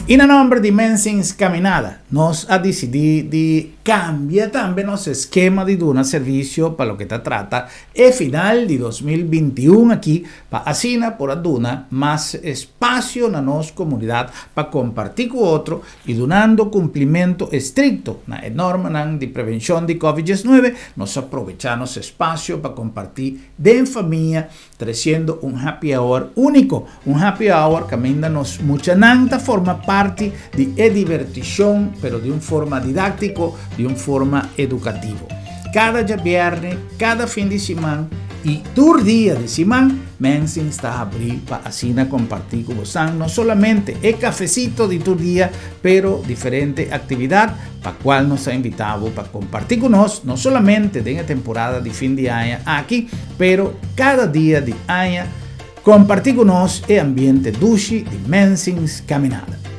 I na nòmber di Mensing's Caminada, nos a disidí di kambia tambe nos eskema di duna servisio pa loke ta trata e final di 2021 aki, pa asina por a duna mas espasio na nos komunidat pa kompartí ku otro i dunando kumplimentu estrikto na e normanan di prevenshon di Covid 19, nos a probechá nos espasio pa kompartí den famia, tresiendo un happy hour úniko, un happy hour kaminda nos muchanan ta forma parti di e divertishon, pero di un forma didáktiko, di un forma edukativo. Kada djabièrnè, kada fin di siman i tur dia di siman, Mensing's ta habrí pa asina kompartí ku bosan no solamente e kafesito di tur dia, pero diferente aktividat pa kual nos ta invitá bo pa kompartí ku nos, no solamente den e temporada di fin di aña aki, pero kada dia di aña, kompartí ku nos e ambiente dushi di Mensing's Caminada.